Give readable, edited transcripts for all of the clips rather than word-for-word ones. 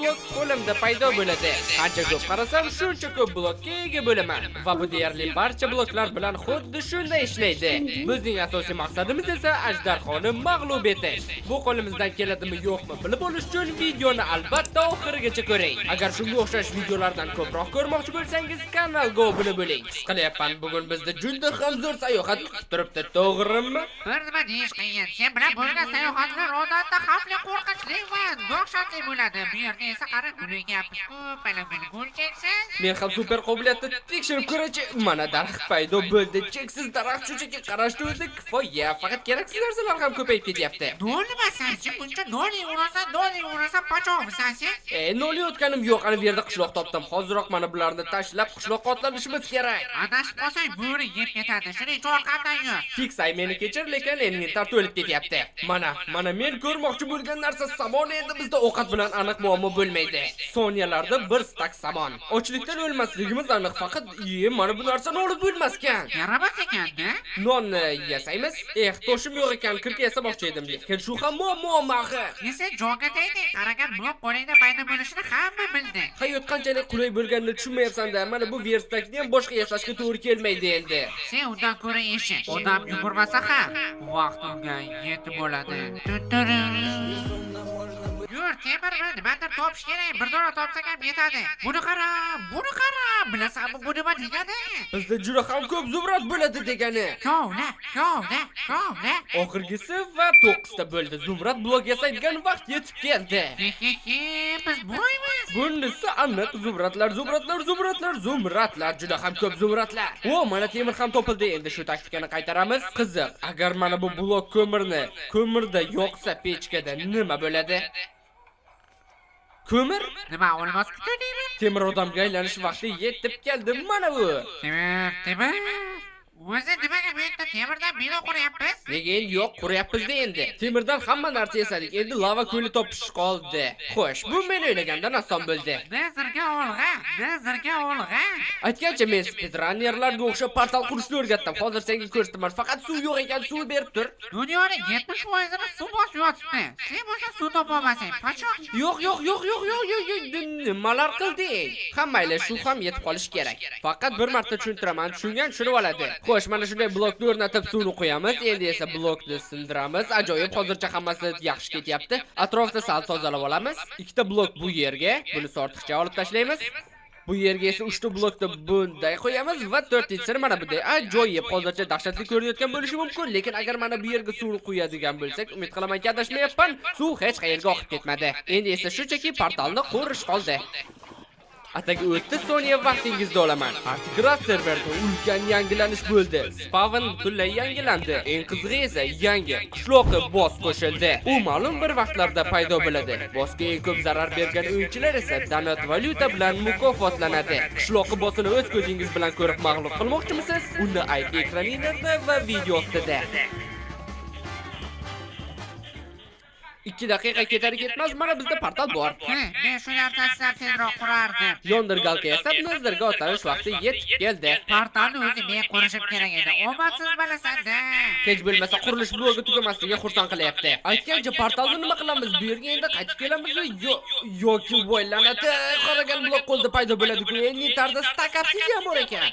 Blok qo'limda paydo bo'ladi. Qancha ko'p qarasam, shuncha ko'p blokka ega bo'laman. Va bu deyarli barcha bloklar bilan xuddi shunday ishlaydi. Bizning asosiy maqsadimiz esa ajdarhoni mag'lub etish. Bu qo'limizdan keladimi yo'qmi bilib olish uchun videoni albatta oxirigacha ko'ring. Agar shunga o'xshash videolardan ko'proq ko'rmoqchi bo'lsangiz, kanalga obuna bo'ling. His qilyapman, bugun bizni juda ham zo'r sayohat kutib turibdi, to'g'rimi? Bir nima deyish qiyin. Sen bilan bo'lgan sayohatlar odatda xavfli, qo'rqinchli va dahshatli bo'ladi. Bu yerda esa qara, gul ekyapmiz-ku, mana gul gul cheksiz. Men ham super qobiliyatni tekshirib ko'rachi. Mana daraxt paydo bo'ldi. Cheksiz daraxt, shunchaki qarashni o'zi kifoya. Faqat keraksiz narsalar ham ko'payib ketyapti. Nol nimasan-chi? Buncha nol yeyverasan, nol yeyverasan, pachoqmisan sen? Nol yeyotganim yo'q. Ana bu yerda qishloq topdim. Hoziroq mana bularni tashlab qishloqqa otlanishimiz kerak. Adashib qolsang bo'ri yeb ketadi. Shuning uchun orqamdan yur. Fiksay, meni kechir, lekin inventar to'lib ketyapti. Mana men ko'rmoqchi bo'lgan narsa somon. Endi bizda ovqat bilan aniq muammo bo'lmaydi. Soniyalarda bir stak somon. Ochlikdan o'lmasligimiz aniq, faqat mana bu narsani olib bo'lmaskan. Yaramas ekan-da. Nonni yasaymiz. Eh, toshim yo'q ekan, kirka yasamoqchi edim, lekin shu ham muammo axir. Esa jonga tegding. Qaragan blok qo'lingda paydo bo'lishini hamma bildi. Hayot qanchalik qulay bo'lganini tushunmayapsan-da. Mana bu verstakni ham boshqa yasashga to'g'ri kelmaydi endi. Sen undan ko'ra eshik. Odam yugurmasa ham vaqt unga yetib bo'ladi. Yur, temir bilan nimadir topish kerak. Bir dona topsak ham yetadi. Buni qara, buni qara. Bilasanmi bu nima degani? Bizda juda ham ko'p zumrad bo'ladi degani. Kovla, kovla, kovla. Oxirgisi va 9 ta bo'ldi. Zumrad blok yasaydigan vaqt yetib keldi. He-he-he, biz boymiz. Bunisi aniq zumradlar, zumradlar, zumradlar, zumradlar, juda ham ko'p zumradlar. O, mana temir ham topildi. Endi shu taktikani qaytaramiz. Qiziq, agar mana bu blok ko'mirni ko'mirda yoqsa pechkada nima bo'ladi? Ko'mir? Nima, olmos kutadingmi? Temir odamga aylanish vaqti yetib keldi. Mana bu. Temir, temir. O'zi nimaga bu yerda temirdan bino quryapmiz? Nega endi yo'q, quryapmiz-da endi. Temirdan hamma narsa yasadik. Endi lava ko'li topish qoldi. Xo'sh, bu men o'ylagandan oson bo'ldi. Nazarga olg'a, nazarga olg'a. Aytgancha, men speedrunnerlarga o'xshab portal qurishni o'rgatdim. Hozir senga ko'rsataman. Faqat suv yo'q ekan, suv berib tur. Dunyoni 70%ini suv bosib yotibdi. Sen bo'lsa suv topolmasang, pachoq. Yo'q, yo'q, yo'q, yo'q, yo'q, yo'q, yo'q, nimalar qilding? Ha, mayli, shu ham yetib qolishi kerak. Faqat bir marta tushuntiraman, tushungan tushunib oladi. Xo'sh, mana shunday blokni o'rnatib suvni qo'yamiz. Endi esa blokni sindiramiz. Ajoyib, hozircha hammasi yaxshi ketyapti. Atrofni sal tozalab olamiz. Ikkita blok bu yerga, buni ortiqcha olib tashlaymiz. Bu yerga esa 3 ta blokni bunday qo'yamiz va 4-chisini mana bunday. Ajoyib, hozircha dahshatli ko'rinayotgan bo'lishi mumkin, lekin agar mana bu yerga suvni qo'yadigan bo'lsak, umid qilamanki adashmayapman, suv hech qayerga oqib ketmadi. Endi esa shunchaki portalni qurish qoldi. Atigi 30 soniya vaqtingizni olaman. Artigraf serverda ulkan yangilanish bo'ldi. Spawn butunlay yangilandi. Eng qizig'i esa yangi qishloqi boss qo'shildi. U ma'lum bir vaqtlarda paydo bo'ladi. Bossga eng ko'p zarar bergan o'yinchilar esa donat valyuta bilan mukofotlanadi. Qishloqi bossini o'z ko'zingiz bilan ko'rib mag'lub qilmoqchimisiz? Unda IP ekraningizda va video ostida. 2 daqiqa ketar ketmaz mana bizda portal bor. He, men shu narsani tezroq qurardim. Yondirgalka yasab Nezerga otlanish vaqti yetib keldi. Portalni o'zi men qurishim kerak edi. Omadsiz bo'lasan-da. Hech bo'lmasa qurilish blogi tugamasligiga xursand qilyapti. Aytgancha, portalni nima qilamiz? Bu yerga endi qaytib kelamizmi? Yoki voy la'nati, qaragan blok qo'lda paydo bo'ladi-ku. Inventarda stak obsidian bor ekan.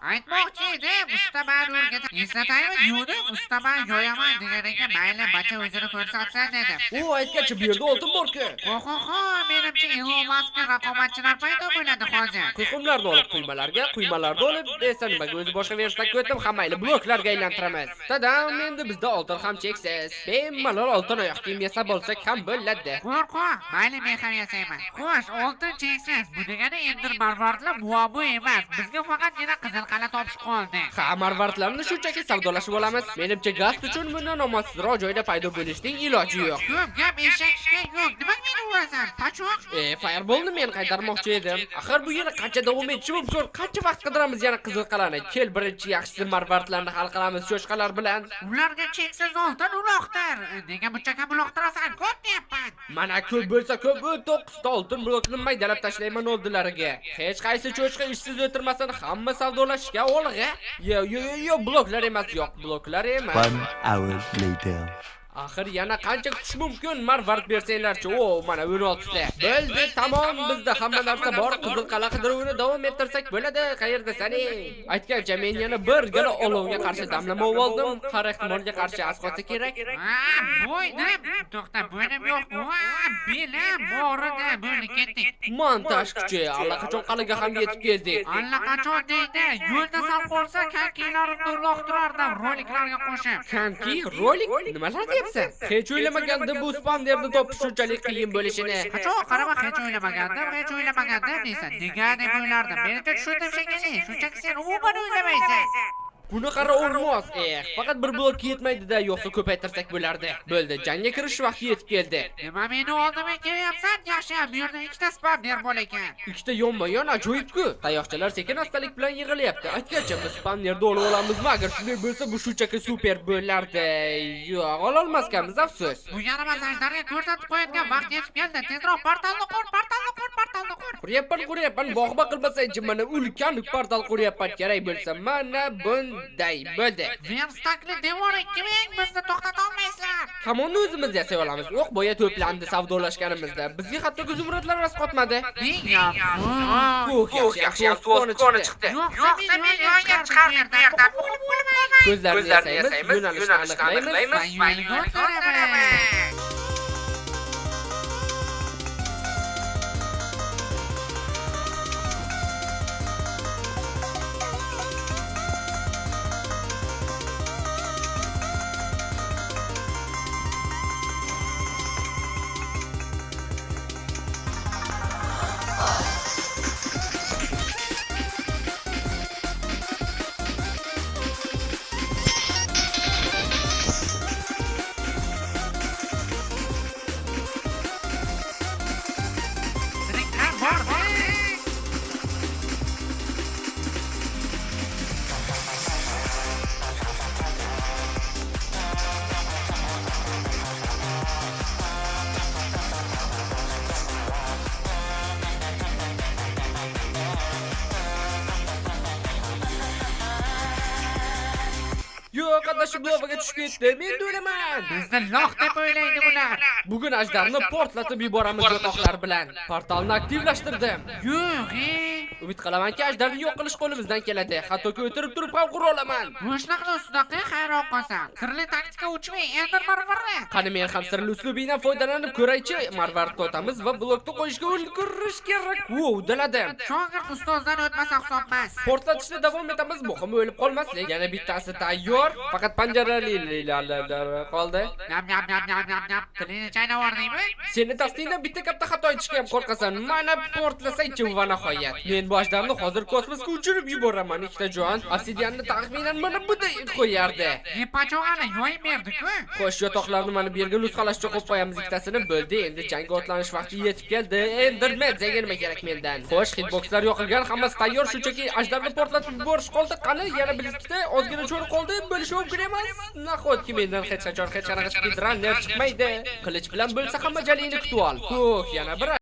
Aytmoqchi edim, usta mani o'rgatib, eslataymi yuvdim, usta man yoyaman deganiga mayli, bacha o'zini ko'rsatsin dedim. U aytgancha, bu yerda oltin bor-ku. Ohoho, menimcha Elon Muskga raqobatchilar paydo bo'ladi hozir. Quyqumlarni olib quymalarga, quymalarni olib esa nimaga o'zi boshqa verstakka o'tdim, ha mayli, bloklarga aylantiramiz. Tadam, endi bizda oltin ham cheksiz. Bemalol oltin oyoq kiyim yasab olsak ham bo'ladi. Qo'rqoq, mayli men ham yasayman. Xo'sh, oltin cheksiz. Bu degani endi marvaridlar muammo emas. Bizga faqatgina qizil qala topish qoldi. Ha, marvaridlarni shunchaki savdolashib olamiz. Menimcha gaz uchun bundan omadsizroq joyda paydo bo'lishning iloji yo'q. Ko'p gap eshakka yo'q. Nimaga meni urasan, pachoq? Fireballni men qaytarmoqchi edim. Axir bu yana qancha davom etishi mumkin? Qancha vaqt qidiramiz yana qizil qalani? Kel, birinchi yaxshisi marvaridlarni hal qilamiz cho'chqalar bilan. Ularga cheksiz oltin uloqtir. Nega buncha kam uloqtirasan? Ko'p deyapman. Mana ko'p bo'lsa ko'p, 9 ta oltin blokni maydalab tashlayman oldilariga. Hech qaysi cho'chqa ishsiz o'tirmasin, hamma savdolashishga olg'a. Yo, yo, yo, yo, bloklar emas, yo'q, bloklar emas. 1 hour later. Axir yana qancha kutish mumkin? Marvard bersanglarchi. O, mana 16 ta. Bo'ldi, tamom, bizda hamma narsa bor. Qizil qal'a qidiruvini davom ettirsak bo'ladi. Qayerdasan ey? Aytgancha men yana bir gala olovga qarshi damlama oldim. Har ehtimolga qarshi asqotsa kerak. Bo'ynim, to'xta, bo'ynim yo'q. Belim borida, bo'ldi, ketdik. Montaj kuchi, allaqachon qal'aga ham yetib keldik. Allaqachon deydi, yo'lda sal qolsa konkilarimni uloqtirardim roliklarga qo'shib. Konki, rolik, nimalar deyapsan? Hech o'ylamagandim bu spawnerni topish shunchalik qiyin bo'lishini. Qachon qarama, hech o'ylamagandim, hech o'ylamagandim deysan. Nega deb o'ylardim. Menimcha tushundim shekilli. Shunchaki sen umuman o'ylamaysan. Buni qara o'rmos. Faqat bir blok yetmaydi-da, yo'qsa ko'paytirsak bo'lardi. Bo'ldi, jangga kirish vaqti yetib keldi. Nima meni oldimga kelyapsan? Yaxshi, bu yerda ikkita spawner bor ekan. Ikkita yonma-yon ajoyib-ku. Tayoqchalar sekin astalik bilan yig'ilyapti. Aytgancha biz spawnerni olib olamizmi? Agar shunday bo'lsa, bu shunchaki super bo'lardi. Yo'q, ololmaskanmiz, afsus. Bu yaramas ajdarga ko'rsatib qo'yadigan vaqt yetib keldi. Tezroq portalni qur, portalni qur, portalni qur. Quryapman, quryapman. Bog'ba qilmasangchi, mana ulkan portal quryapman. Kerak bo'lsa, mana bunday bo'ldi. Verstackli devor 2000 bizni to'xtata olmaysizlar. Kamonni o'zimiz yasay olamiz. O'q boya to'plandi savdolashganimizda. Bizga hatto zumradlar rost qotmadi. Ming afsus. Uh, yaxshi, yaxshi, koni chiqdi. Yo'qsa men yo'lga chiqardim bu yerdan. Ko'zlarni yasaymiz, yo'nalishni aniqlaymiz. Va yo'lga o'tiraman. Tiriklar bor. Yo'q, adashib lavaga tushib ketdi. Men o'laman. Bizni lox deb o'ylaydi bular. Bugun ajdarni portlatib yuboramiz yotoqlar bilan. Portalni aktivlashtirdim. Yo'q, ey. Umid qilamanki, ajdarni yo'q qilish qo'limizdan keladi. Hattoki o'tirib turib ham qura olaman. Bo'shliqni ustida hayron qolsam. Sirli taktika uchmay, Ender marvarni. Qani men ham sirli uslubingdan foydalanib ko'raychi. Marvaridni otamiz va blokni qo'yishga ulgurish kerak. Wow, udaladim. Shogird ustozdan o'tmasa hisob emas. Portlatishni davom etamiz, muhimi o'lib qolmaslik. Yana bittasi tayyor, faqat panjarali qoldi. Nam nam nam nam nam nam. Tilingni chaynab yubordingmi? Seni tasdingdan bitta katta xato aytishga ham qo'rqasan. Mana portlasangchi va nihoyat. Men bu ajdarni hozir kosmosga uchirib yuboraman ikkita jon. Obsidianni taxminan mana bunday qo'yardi. Epachog'ani yoyib berdi-ku. Xo'sh, yotoqlarni mana bu yerga nusxalashcha qo'yib qo'yamiz ikkitasini. Bo'ldi, endi jangga otlanish vaqti yetib keldi. Enderman senga nima kerak mendan? Xo'sh, hitboxlar yoqilgan, hammasi tayyor, shunchaki ajdarni portlatib yuborish qoldi. Qani, yana bir ikkita ozgina cho'ri qoldi. Bo'lishi mumkin emas. Nahotki mendan hech qachon hech qanaqa speedrunner chiqmaydi. Qilich bilan bo'lsa ham ajalingni kutib ol. Huh, yana bir